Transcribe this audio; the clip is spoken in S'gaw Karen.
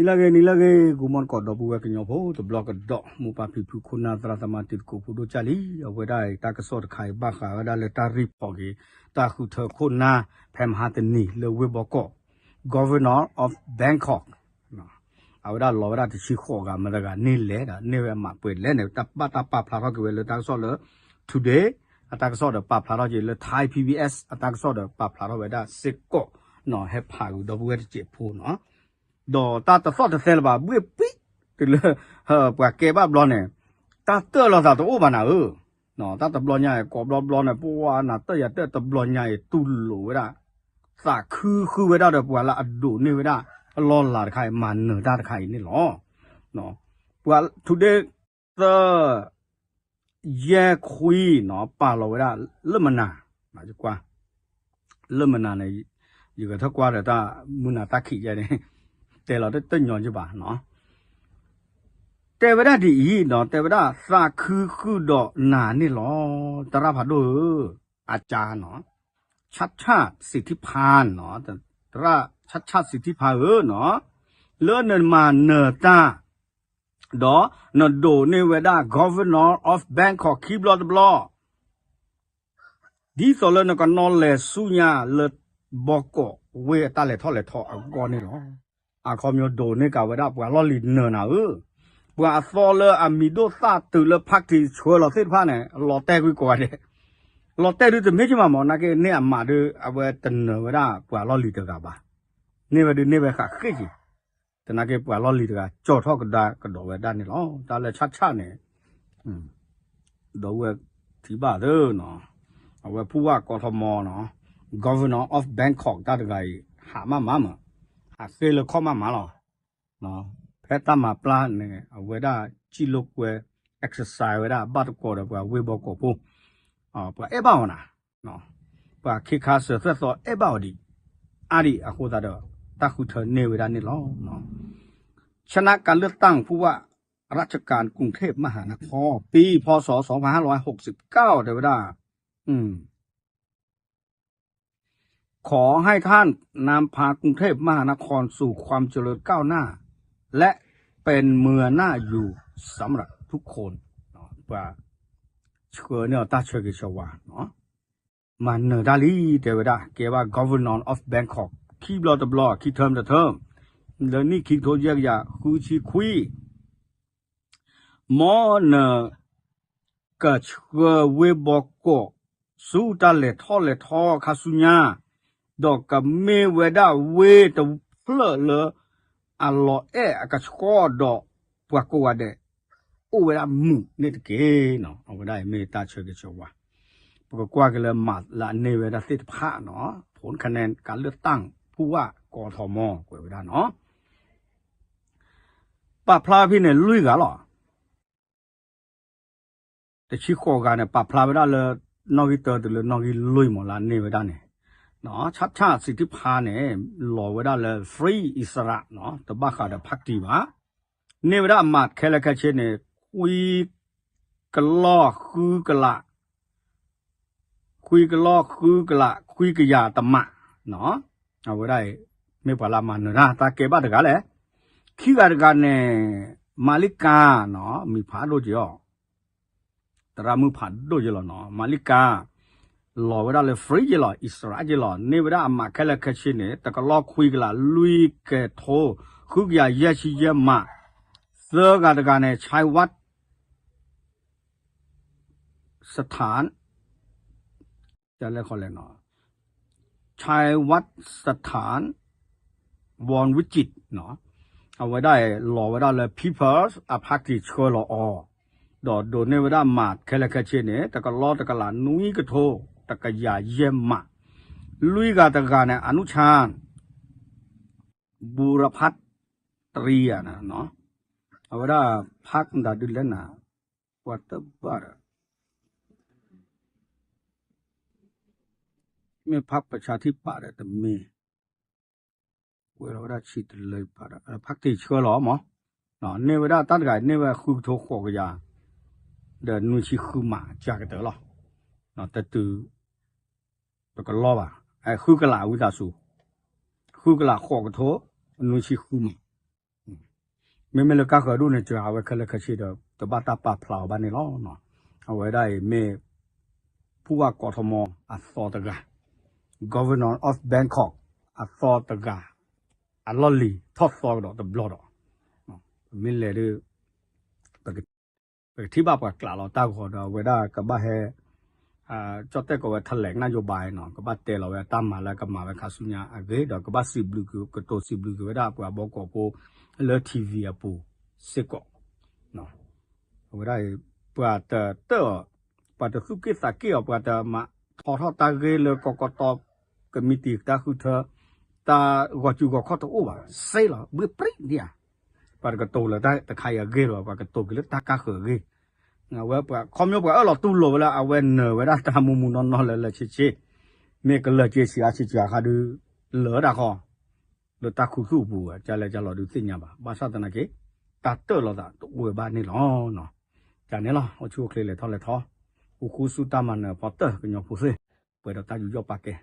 လၢဂ့ၤ နံၤလၢဂ့ၤ ဂီၤမီၢ်ကိး ဒီပုၢ်ဝဲၢ်ကညီဖိ တဘျီကဒီး မိၢ်ပၢ်ဖံဖု ခိၣ်နၢ် သရၣ်သမါ တံၤသကိး ဖိဒိၣ်ကၢ်လံ, အဝဲဒၣ်အံၤ တၢ်ကစီၣ်တခါအံၤ ဘၣ်ဃးဝဲဒၣ်လၢတၢ်ရံၣ်ဖီၣ်က့ၤ တၢ်ဃုထၢခိၣ်နၢ် ဖဲမဟါတနံၤ လၢဝ့ၢ်ဘီကီး Governor of Bangkok အဝဲဒၣ်လီၤဝဲဒၣ်တဆံဃိးဂၤ မတၤတဂၤန့ၢ်လဲၣ်ဒီး န့ၢ်ဝဲအမးပှဲၤလဲၣ်န့ၣ် တၢ်ဘၣ်တၢ်ပာ်ဖျါထီၣ်က့ၤဝဲလၢတၢ်ကစီၣ်လၢ Today အတၢ်ကစီၣ်ဒီးပာ်ဖျါထီၣ်က့ၤလၢ Thai PBS အတၢ်ကစီၣ်ဒီးပာ်ဖျါထီၣ်ဝဲဒၣ်စ့ၢ်ကီးနီၤ ဟဲဖးဂုာ်ဒီပုၢ်ဝဲၢ်တစဲးဖိနီၤ. ဒီးတၢ်တသီၣ်တသဲလၢၤဘၣ် ဘှ့ၣ်ပံ တုၤလၢ ပှၤကဲဘၣ်ဘျီန့ၣ် တၢ်တၢၢ်လီၤသးတအိၣ်ဘၣ်နၤဧၢ, တၢ်တဘျီညါအံၤ ကိးဘျီဘျီန့ၣ် ပဝါနၤတၢၢ်ယၤတၢၢ် တဘျီညါအံၤ တူၢ်လိာ်ဝဲဒၣ် သးခုဃုဝဲဒၣ်ဒီးပှၤလၢအဒိးန့ၢ်ဝဲဒၣ် အလီၢ်လၤတခါအံၤ မၤနၢၤတၢ်တခါအံၤန့ၣ်လီၤ. ပှၤ Today သၢ ယဲၢ်ခွံနီၤ ပာ်လီၤဝဲဒၣ် လၢမနၤ, ကွၢ် လၢမနၤန့ၣ် ယဂဲၤထၢၣ်ကွၢ်ဒီးတၢ်မုၢ်နၤတၢ်ခံးယဲန့ၣ် တဲလီၤတညီယဘၣ်နီၤ. တဲဝဲဒၣ်ဒ်အံၤနီၤ တဲဝဲဒၣ်သးခုဃုာ်ဒီးနၤန့ၣ်လီၤ သရၣ်ဖးဒိၣ်ဧၢ, အကါနီၤ ဆၣ်ဆၣ်စံးထံဖါနီၤ, သရၣ်ဆၣ်ဆၣ်စံးထံဖါဧၢနီၤ, လၢနမၤနၢၤတၢ် ဒီးနဒိးန့ၢ်ဝဲဒၣ် Governor of Bangkok ခံဘျီတဘျီ ဒ်သိးလၢနကနီၣ်လဲၤဆူညါလၢဘီကီးဝ့ၢ်အတၢ်လဲၤထီၣ်လဲၤထီအဂီၢ်န့ၣ်လီၤ. အခီပညီဒိးန့ၢ်က့ၤဝဲဒၣ်ပှၤလီၢ်လံၤနၢၤနၤဧၢ, ပှၤအသီလၢအမံၤဒိၣ်သၣ်တုၤလၢ ဖးတံၢ်ဆှၢလီၤသ့ၣ်တဖၣ်န့ၣ် လီၤတဲာ်ကွံာ်ကိးဂၤဒဲး, လီၤတဲာ်ဒုတမ့ၢ်ကမၣ်မး နာ်က့န့ၢ်အမးဒု အဝဲတနၢၤဝဲဒၣ်ပှၤလီၢ်လံၤတဂၤဘၣ်, န့ၢ်ဝဲဒုန့ၢ်ဝဲဃးဃ့ၢ်က့ၤ သနာ်က့ပှၤလီၢ်လံၤတဂၤ ကၠီၣ်ထီၣ်ကဒါကဒီးဝဲဒၣ်န့ၣ်လီၤ. တၢ်လၢဆၣ်ဆၣ်န့ၣ် ဒီပုၢ်ဝဲၢ်ထံၣ်ဘၣ်သ့နီၤ, အဝဲဖုဝၣ်ကီထီမီနီၤ, Governor of Bangkok တၢ်တဂၤအံၤ ဟးမးမးမး, ဟးဃ့လၢခီၣ်မးမးလီၤ. ဖဲတၢ်မၤပျၢ်န့ၣ် အဝဲဒၣ်စံၣ်လိာ်ကွဲ exercise ဝဲဒၣ်ဘၣ်တကိးဒီးပှၤဝ့ၢ်ဘီကီးဖိ, ပှၤအဲၣ်ဘၣ်အီၤနၤ ပှၤခ့ခါစၢၤသွဲၣ်သီအဲၣ်ဘၣ်အီၤဒံး, အါဒံးအဃိသတးဒီး တၢ်ဃုထၢန့ၢ်ဝဲဒၣ်န့ၣ်လီၤ. ชนะการเลือกตั้งผู้ว่าราชการกรุงเทพมหานคร ปีพ.ศ. สองพันห้าร้อยหกสิบเก้า တဲဝဲဒၣ် ขอให้ท่านนำพากรุงเทพมหานครสู่ความเจริญก้าวหน้า และเป็นเมืองน่าอยู่สำหรับทุกคน ပှၤဆှၢန့ၢ်အီၤတၢ်ဆၢဂ့ၤဆၢဝါ မၤနၢၤတၢ်လံ တဲဝဲဒၣ် ကဲဘၣ် Governor of Bangkok ခံဘျီတဘျီ ခံ term တ term လၢနံၣ်ခံကထိယဲၢ်ကယၤဃုဆံခွံ မ်နကဆှၢဝ့ၢ်ဘီကီး ဆူတၢ်လဲၤထီၣ်လဲၤထီခါဆူညါ, ဒီးကမ့ၢ်ဝဲဒၣ်ဝ့ၢ်တဖျၢၣ်လၢ အလီၤအဲၣ်အကဆှီဒီးပှၤကိးဂၤဒဲး အိၣ်ဝဲဒၣ်မုာ်န့ၣ်တက့ၢ်နီၤ. အဝဲဒၣ်အံၤမ့ၢ်တၢ်ဆၢဂ့ၤဆၢဝါ, ပကကွၢ်က့ၤလၢမၤလၢအန့ၢ်ဝဲဒၣ်သ့ၣ်တဖၣ်နီၤ, ผลคะแนนการเลือกตั้ง ဖူဝၣ်ကီထီမီ ကွဲးဝဲဒၣ်နီၤ ပာ်ဖျါဖဲန့ၣ်လွံၢ်ဂၤလီၤ. တဆံဃိးဂၤန့ၣ် ပာ်ဖျါဝဲဒၣ်လၢ နီၣ်ဂံၢ်တၢတုၤလၢနီၣ်ဂံၢ်လွံၢ်မးလၢအန့ၢ်ဝဲဒၣ်န့ၣ်, ဆၣ်ဆၣ်စံးထံဖါန့ၣ် လီၤဝဲဒၣ်လၢ free အံၣ်စရ့လးနီၤ, တဘၣ်ဃးဒီးဖးတံၢ်ဘၣ်, န့ၢ်ဝဲဒၣ်အမးခဲလၢာ်ခဲဆ့န့ၣ် ခွံကလီၢ်ဃုကလး ခွံကလီၢ်ဃုကလး ခွံကယၤတမး, အဝဲဒၣ်အံၤ မ့ၢ်ပှၤလၢအမၤနၢၤတၢ် တၢ်ကဲဘၣ်တဂၤလဲၣ်. ခံဂၤတဂၤန့ၣ် မၤလံကါနီၤ မံၤဖးဒိၣ်က့ၤအီၤ, သရၣ်မုၣ်ဖးဒိၣ်က့ၤလီၤနီၤ မၤလံကါ လီၤဝဲဒၣ်လၢ free က့ၤလီၤ အံၣ်စရ့လးက့ၤလီၤ န့ၢ်ဝဲဒၣ်အမးခဲလၢာ်ခဲဆ့န့ၣ် တကလီၢ်ခွံကလး လွံၢ်ကထိ ဃုကယၤယဲၢ်ဆံယဲၢ်မး, သၢဂၤတဂၤန့ၣ် ဆဲဝး စထၢၣ် တၢ်လဲၤခီလဲၣ်နီၤ ဆဲဝး စထၢၣ် ဝီၣ်ဝံၣ်ကၠံၣ် အဝဲဒၣ်အံၤ လီၤဝဲဒၣ်လၢ People's အဖးတံၢ်ဆှၢလီၤအီၤ, ဒီးဒိးန့ၢ်ဝဲဒၣ်မးခဲလၢာ်ခဲဆ့န့ၣ် တကလီၢ်တကလး နွံကထိ တကယၤယဲၢ်မး, လွံၢ်ဂၤတဂၤန့ၣ် အနုၢ်ဆၣ် ဘူရဖးတရံယၤ အဝဲဒၣ် ဖးကဒုးလဲၣ်နၤ ပှၤတဘၣ်ဒီး မ့ၢ်ဖးပၢၤဆါထံပာ်ဒီးတမ့ၢ် ကွဲးလီၤဝဲဒၣ်ဆံးတလၢပာ်ဒီး ဖးတံၢ်ဆှၢလီၤမး, န့ၢ်ဝဲဒၣ်တၢ်တဂၤ န့ၢ်ဝဲဃုကထိဃိးကယၤ ဒီးနွံဆံဃုမး ကၢ်ကတၢၢ်လီၤ, တတုၤ တကလီၢ်ဘၣ်, ဃုကလးဝံသးစူၤ, ဃုကလးဃိးကထိ နွံဆံဃုမး, မ့မ့ၢ်လၢကါဃၢၤဒိၣ်န့ၣ် စှၤဝဲခဲလၢာ်ခဲဆ့ဒီး တဘၣ်တၢ်ပာ်ဖျါအီၤဘၣ်န့ၣ်လီၤ. အဝဲဒၣ်အံၤမ့ၢ် ဖူဝါကီၢ်ထီမီအသီတဂၤ, Governor of Bangkok အသီတဂၤ, အလီၢ်လံၤထီၣ်သီကဒီးတဘျီဒီး, ပမ့ၢ်လဲၤဒီး ပကထံၣ်ဘၣ်ပှၤကျးလီၤတၢ်ဂီၤဒီး အဝဲဒၣ်ကဘၣ်ဟဲ ကၠီၣ်တဲၣ်ကိးဝဲ ထလဲးနၢ်ယိၤဘါနီၤ ကဘၣ်တဲလီၤဝဲတၢ်မၤလၢကမၤဝဲခါဆူညါအဂ့ၢ်ဒီး ကဘၣ်စံးဘျုးကတိၤစံးဘျုးက့ၤဝဲဒၣ်ပှၤဘီကီၢ်ဖိလၢ ထံၣ်ဝံၤ အပူၤစ့ၢ်ကီး အဝဲဒၣ်အံၤ ပှၤတတၢၣ်အီၤ, ပှၤတသူၣ်က့ၣ်သးက့ၣ်အီၤ, ပှၤတမၤထီထီၣ်တၢ်ဂ့ၢ်လၢကီကီတီ ကမံးတံာ်တၢ်ဃုထၢ တၢ်ဂီၤစုဂီၤခီၣ်တအိၣ်ဘၣ် စ့လီၤ ဘှ့ၣ်ပြံၣ်ဒံးဧါ. ပှၤတကတိၤလၢတၢ်တခါအံၤအဂ့ၢ်လီၤ, ပှၤကတိၤက့ၤလၢတၢ်ကါဃၢၤအဂ့ၢ်. အဝဲပှၤခီဖျိပှၤအၢၣ်လီၤတူၢ်လိာ်ဝဲလၢအဝဲနၢၤဝဲဒၣ်တၢ်မူမူနီၢ်နီၢ်လၢလၢဆ့ဆ့, မ့ၢ်ကလၢာ်က့ၤဆံးအါဆံးစှၤအခါဒုး လၢာ်ဝဲဒၣ်ဃီ လၢတၢ်ခူသူၣ်အပူၤ ကလဲၤကလီၤဒုးသ့ၣ်ညါဘၣ်. ဘၣ်ဆၣ်သနာ်က့ တၢ်တၢၣ်လီၤသးတအိၣ်ဝဲဘၣ်န့ၣ်လီၤ. ကန့ၣ်လီၤ အိၣ်ဆူၣ်အိၣ်ချ့လဲၤထီၣ်လဲၤထီ, အိၣ်ဃူဆူတၢ်မၤနၢၤအဖီတၢၢ် ကညီဖိသ့ၣ်, ပှဲၤဒီးတၢ်ယူးယီၣ်ပာ်ကဲ